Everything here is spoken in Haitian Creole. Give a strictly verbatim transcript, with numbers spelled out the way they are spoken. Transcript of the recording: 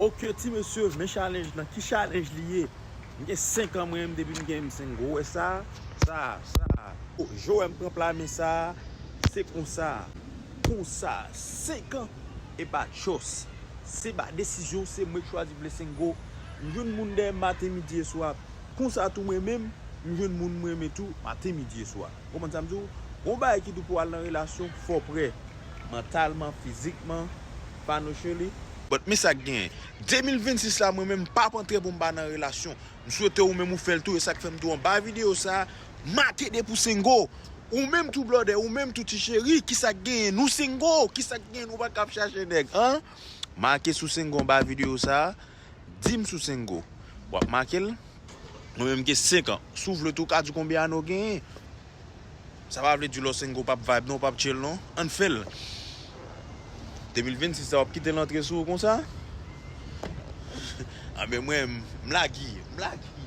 Ok, ti mesye, men challenge lan. Ki challenge li ye? M gen senk an mwen menm depi m gen M Sengo. Ou wè sa? Sa, sa. Oh, Joe, m pran pla men sa. Se konsa. Konsa. Senk an. E pa chos. Se ba desizyon, se mwen k chwazi vle Sengo. M jwenn moun dèyè m maten, midi e swa. Konsa tou mwen menm, m jwenn moun mwen renmen tou, maten, midi e swa. Konprann sa m di w? Gon bagay ki tou pou al nan relasyon, fò w prè. Mantalman, fizikman, financially. But men sa k genyen. De mil vennsis la, mwen menm, m p ap antre pou m pa nan relasyon. M swete ou menm ou fè l tou, e sa k fè m tou anba videyo sa, make de pou Sengo. Ou menm tou blòdè, ou menm tou ti cheri, kisa k genyen? Nou Sengo, kisa k genyen? Nou pa ka ap chache nèg, an? Make sou Sengo anba videyo sa, di m sou Sengo. W ap make l? Mwen menm gen senk an. Si w vle tou, w ka di konbyen ane w genyen. Sa pa vle di lè w Sengo p ap vibe non, w p ap chill non. Ann fè l. De mil vennsis sa, w ap kite l antre sou ou konsa? Anben mwen, m lage, m lage.